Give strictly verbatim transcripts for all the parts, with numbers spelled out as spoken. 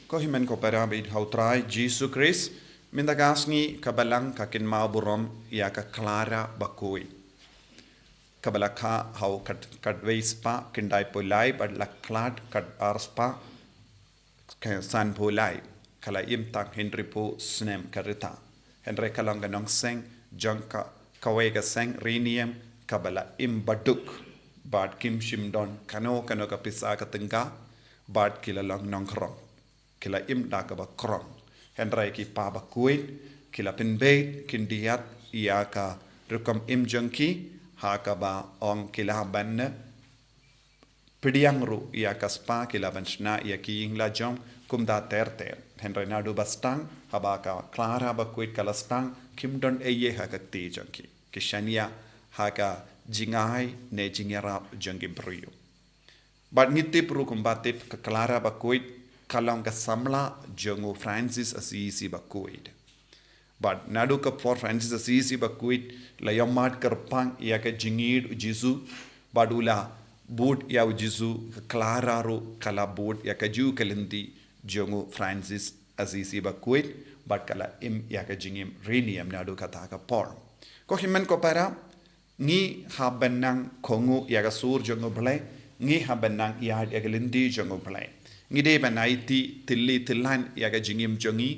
Ko hynmen ko para bad ha u Trai Jisu Khrist, mynta ka sngi ka Balang ka kynmaw burom ïa ka Clara bakhuid. Ka ba la kha ha u khat, khatwei spah khyndai phew lai bad la khlad khatar spah ka sanphew lai. Ka la im tang hynriewphew snem ka rta. Hynrei ka long ka nongseng jong ka, kawei ka seng riewniam ka ba la im baduk. Bad kim shym don kano kano ka pisa ka tyngka, bad ki la long nongkhrong. Ki la im da kaba khrong. Hynrei ki pa bakhuid ki la pynbeit khyndiat ïa ka rukom im jong ki, ha kaba ong ki la ban pdiang ruh ïa ka spah, ki la ban shna ïa ki ïing la jong kumta ter ter. Hynrei naduh ba sdang, haba ka Clara bakhuid ka la sdang, kim don ei ei ha ka kti jong ki. Ki shaniah ha ka jingai ne jingïarap jong ki briew. Bad ngi tip ruh kumba tip ka Clara bakhuid ka long ka samla jong u Francis Assisi bakhuid. Bad naduh ka por Francis Assisi bakhuid la ïohmad kyrpang ïa ka jingïeid u Jisu, bad u la bud ïa u Jisu, ka Clara ruh ka la bud ïa ka ju ka lynti jong u Francis Assisi bakhuid, bad ka la im ïa ka jingim riewniam naduh kata ka por. Ko hynmen ko para, ngi hap ban nang kohnguh ïa ka sur jong u Blei, ngi hap ban nang ïaid ïa ka lynti jong u Blei. Ngi dei ban aiti tylli tyllan ïa ka jingim jong ngi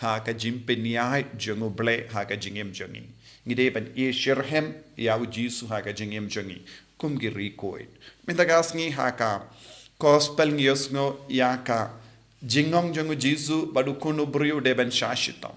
ha ka jingpynïaid jong u Blei ha ka jingim jong ngi. Ngi dei ban ïasyrhem ïa u Jisu ha ka jingim jong ngi kum ki riewkhuid. Mynta ka sngi ha ka gospel ngi ïohsngew ïa ka jingong jong u Jisu bad u khun u briew dei ban shah shitom.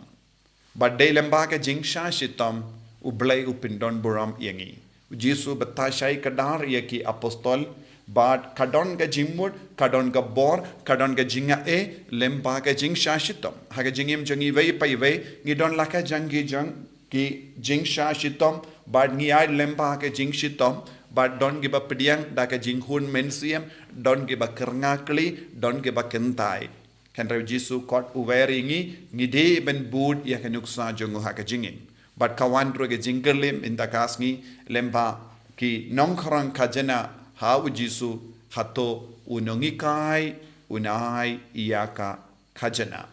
Bad dei lyngba ka jingshah shitom u Blei u pyndon burom ïa ngi. U Jisu u batai shai kdar ïa ki apostol, bad ka don ka jingmut, ka don ka bor, ka don ka jingaiei lyngba ka jingshah shitom. Ha ka jingim jong ngi iwei pa iwei ngi don la ka jong ki jong ki jingshah shitom, bad ngi ïaid lyngba ka jingshitom, bad don kiba pdiang da ka jinghun mynsiem, don kiba kyrngah kli, don kiba kynthai. Hynrei u Jisu kot u wer ïa ngi, ngi dei ban bud ïa ka nuksa jong u ha ka jingim. Bad ka wan ruh ka jingkylli mynta ka sngi lyngba ki nongkhrong khajna ha u Jisu, hato u nonghikai un ai ïa ka khajna.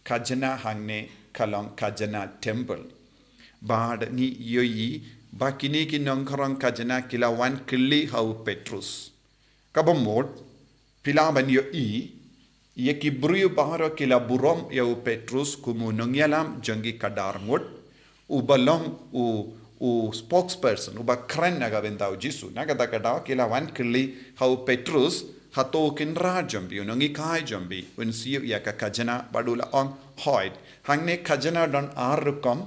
Khajna hangne ka long khajna temple. Bad ngi ïohi ba kine ki nongkhrong khajna ki la wan kylli ha u Petrus. Kaba mut, phi lah ban ïohi, ïa ki briew baroh ki la burom ïa u Petrus kum u nongïalam jong ki khadar ngut, uba long u, u spokesperson, uba kren na ka bynta u Jisu. Na kata ka daw ki la wan kylli ha u Petrus, hato u kynrad jong phi, u nonghikai jong phi, un siew ïa ka khajna, bad u la ong hooid. Hangne khajna don ar rukom,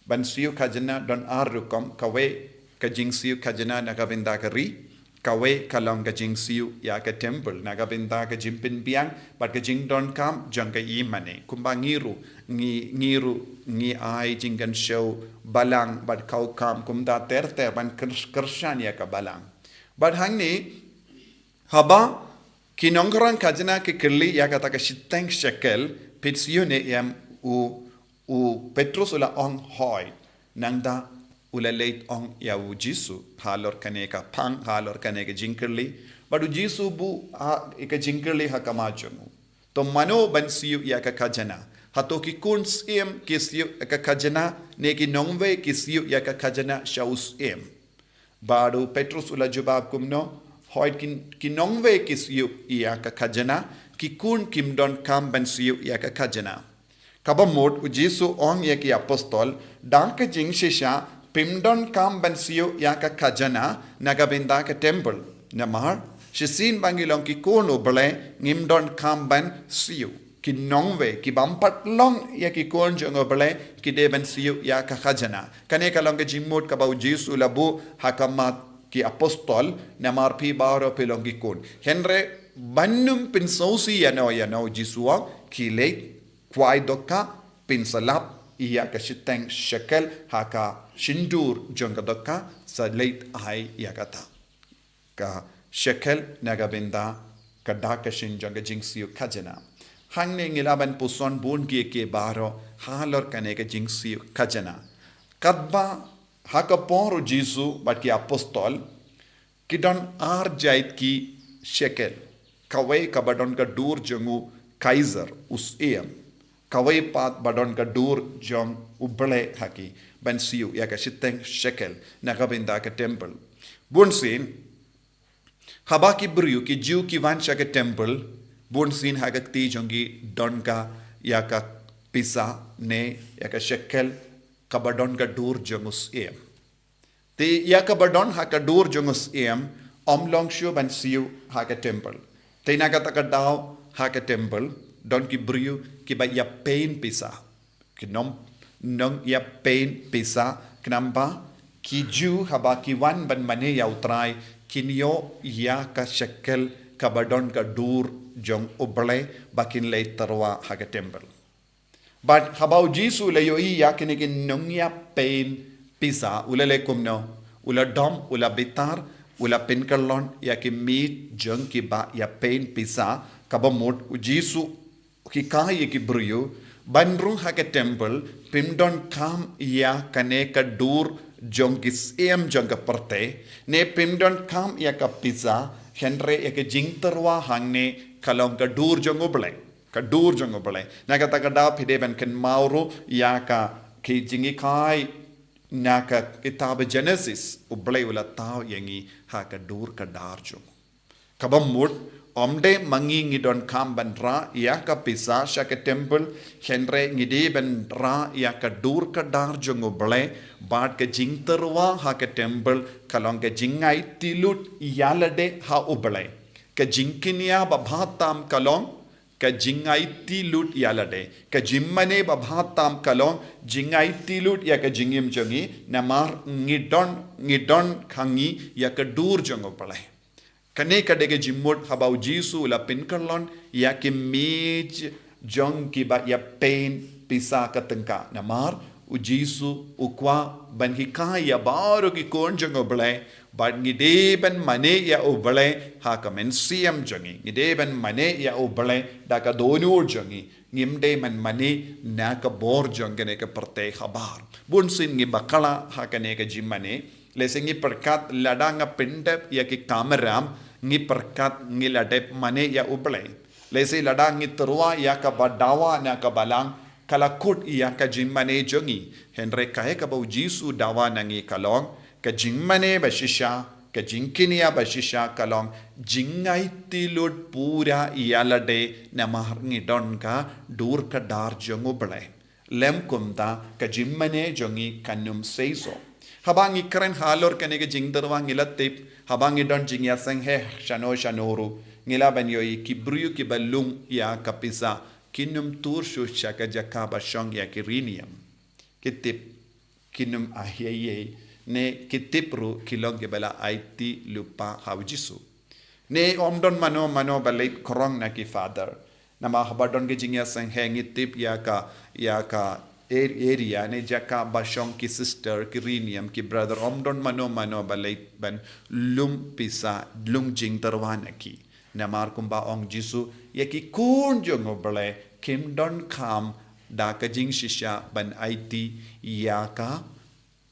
ban siew khajna don ar rukom, kawei ka jingsiew khajna na ka bynta ka ri, kawei ka long ka jingsiew ïa ka temple, na ka bynta ka jingpynbiang, bad ka jingdonkam jong ka ïingmane. Kumba ngi ruh, ngi, ngi ruh, ngi ai jingkynshew balang, bad kaukam, kumta ter ter ban kyr-, kyrshan ïa ka balang. Bad hangne, haba ki nongkhrong khajna ki kylli ïa kata ka shiteng shekel, phi siew ne em, u, u Petrus u la ong hooid, nangta u la leit ong ïa u Jisu, halor kane ka phang, halor kane ka jingkylli, bad u Jisu u buh ha, ïa ka jingkylli ha khmat jong u. To mano ban siew ïa ka khajna? Hato ki khun syiem ki siew ïa ka khajna, ne ki nongwei ki siew ïa ka khajna sha u syiem? Bad u Petrus u la jubab kumno, hooid ki, ki nongwei ki siew ïa ka khajna, ki khun kim donkam ban siew ïa ka khajna. Kaba mut u Jisu u ong ïa ki apostol, da ka jingshisha, phim donkam ban siew ïa ka khajna, na ka bynta ka temple. Namar, shisien ba ngi long ki khun u Blei, ngim donkam ban siew. Ki nongwei, ki bym pat long ïa ki khun jong u Blei, ki dei ban siew ïa ka khajna. Kane ka long ka jingmut kaba u Jisu u la buh ha khmat ki apostol, namar phi baroh phi long ki khun. Hynrei ban ym pynsngewsih ïano ïano, u Jisu u ong, khie leit, kwai dohkha, pynslap ïa ka shiteng shekel ha ka shyntur jong ka dohkha, sa leit ai ïa kata ka shekel na ka bynta ka dak ka shin jong ka jingsiew khajna. Hangne ngi lah ban puson bun kiei kiei baroh halor kane ka jingsiew khajna. Katba ha ka por u Jisu bad ki apostol, ki don ar jait ki shekel. Kawei kaba don ka dur jong u Kaisar, u syiem, kawei pat ba don ka dur jong U Blei ha ki, ban siew ïa ka shiteng shekel na ka bynta ka temple. Bunsien, haba ki briew ki Jiw ki wan sha ka temple, bunsien ha ka kti jong ki don ka ïa ka pisa ne ïa ka shekel kaba don ka dur jong u syiem. Te ïa kaba don ha ka dur jong u syiem, ym long shuh ban siew ha ka temple. Te na kata ka daw ha ka temple, don ki briew kiba ïa pynpisa. Ki nong, nong ïa pynpisa, khnang ba ki Jiw haba ki wan ban mane ïa U Trai, kin ïoh ïa ka shekel kaba don ka dur jong U Blei ba kin leit tyrwa ha ka temple. Bad haba U Jisu u la ïohi ïa kine ki nong ïa pynpisa, u la leh kumno? U la dom, u la bitar, u la pynkyllon ïa ki miej jong kiba ïa pynpisa, kaba mut U Jisu u hikai ïa ki briew, ban rung ha ka temple, phim donkam ïa kane ka dur jong ki syiem jong ka pyrthei, ne phim donkam ïa ka pisa, hynrei ïa ka jingtyrwa hangne ka long ka dur jong U Blei. Ka dur jong U Blei. Na kata ka daw phi dei ban kynmaw ruh ïa ka ki jinghikai na ka kitab Genesis, U Blei u la thaw ïa ngi ha ka dur ka dar jong u. Kaba mut, ym dei ma ngi ngi donkam ban rah ïa ka pisa sha ka temple, hynrei ngi dei ban rah ïa ka dur ka dar jong U Blei, bad ka jingtyrwa ha ka temple ka long ka jingaiti lut ïa lade ha U Blei. Ka jingkñia babha tam ka long ka jingaiti lut ïa lade. Ka jingmane babha tam ka long jingaiti lut ïa ka jingim jong ngi, namar ngi don, ngi don ha ngi ïa ka dur jong U Blei. Kane ka dei ka jingmut haba U Jisu u la pynkyllon ïa ki miej jong kiba ïa pynpisa ka tyngka. Namar U Jisu u kwah ban hikai ïa baroh ki khun jong U Blei, bad ngi dei ban mane ïa U Blei ha ka mynsiem jong ngi. Ngi dei ban mane ïa U Blei da ka dohnud jong ngi. Ngim dei ban mane na ka bor jong kane ka pyrthei habar. Bunsien ngi bakla ha kane ka jingmane. Lehse ngi pyrkhat lada nga pyndep ïa ki kamram, ngi pyrkhat ngi la dep mane ïa U Blei. Lehse lada ngi tyrwa ïa kaba dawa na ka balang, ka la kut ïa ka jingmane jong ngi. Hynrei kaei kaba U Jisu u dawa na ngi ka long, ka jingmane ba shisha, ka jingkñia ba shisha ka long, jingaiti lut pura ïa lade namar ngi don ka dur ka dar jong U Blei. Lym kumta ka jingmane jong ngi kan ym seisoh. Haba ngi kren halor kane ka jingtyrwa ngi la tip, haba ngi don jingïaseng heh shano shano ruh, ngi lah ban ïohi ki briew kiba lung ïa ka pisa, kin ym tur shuh sha ka jaka ba shong ïa ki riewniam. Ki tip, kin ym ahiei ei, ne ki tip ruh ki long kiba la aiti lypa ha U Jisu. Ne ym don mano mano ba leit khroh na ki father. Namar haba don ka jingïaseng heh ngi tip ïa ka, ïa ka ar-, area ne jaka ba shong ki sister, ki riewniam, ki brother, ym don mano mano ba leit ban lum pisa, lum jingtyrwa na ki. Namar kumba ong Jisu, ïa ki khun jong U Blei kim donkam da ka jingshisha ban aiti ïa ka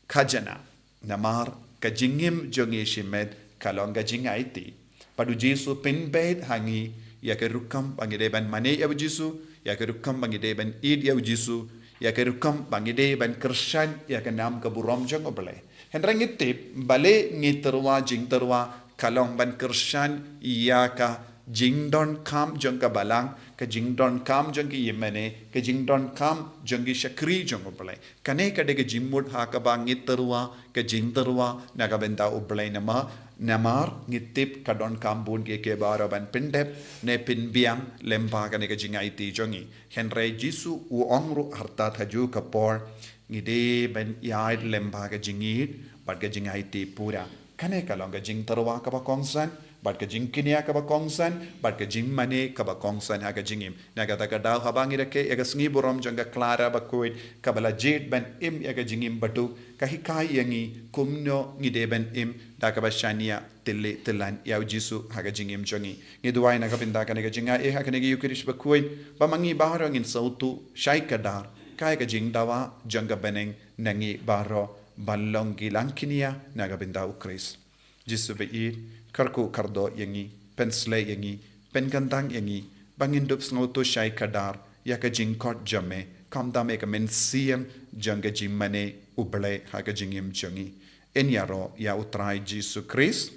khajana. Namar ka jingim jong ngi shimet ka long ka jingaiti. Bad U Jisu u pynbeit ha ngi ïa ka rukom ba ngi dei ban mane ïa U Jisu, ïa ka rukom ba ngi dei ban ïeit ïa U Jisu, ïa ka rukom ba ngi dei ban kyrshan ïa ka nam ka burom jong U Blei. Hynrei ngi tip, balei ngi tyrwa jingtyrwa ka long ban kyrshan ïa ka jingdonkam jong ka balang, ka jingdonkam jong ki ïingmane, ka jingdonkam jong ki shakri jong U Blei. Kane ka dei ka jingmut ha kaba ngi tyrwa ka jingtyrwa na ka bynta U Blei namar, namar ngi tip ka donkam bun kiei kiei baroh ban pyndep ne pynbiang lyngba kane ka jingaiti jong ngi. Hynrei Jisu u ong ruh artat ha kajuh ka por, ngi dei ban ïaid lyngba ka jingïeit bad ka jingaiti pura. Kane ka long ka jingtyrwa kaba kongsan, bad ka jingkñia kaba kongsan, bad ka jingmane kaba kongsan ha ka jingim. Na kata ka daw haba ngi rakhe ïa ka sngi burom jong ka Clara Bakhuid, kaba la jied ban im ïa ka jingim baduk, ka hikai ïa ngi kumno ngi dei ban im da kaba shaniah tylli tyllan ïa U Jisu ha ka jingim jong ngi. Ngi duwai na ka bynta kane ka jingaiei ha kane ka Ïukharist Bakhuid, ba ma ngi baroh ngin sngewthuh shai kdar, kaei ka jingdawa jong ka bneng na ngi baroh ban long ki langkñia na ka bynta U Khrist. Jisu baieit, kyrkhu kyrdoh ïa ngi, pynshlei ïa ngi, pynkyntang ïa ngi, ba ngin dup sngewthuh shai kdar ïa ka jingkhot jong me, khamtam ïa ka mynsiem jong ka jingmane U Blei ha ka jingim jong ngi. Yn ïaroh ïa U Trai Jisu Khrist,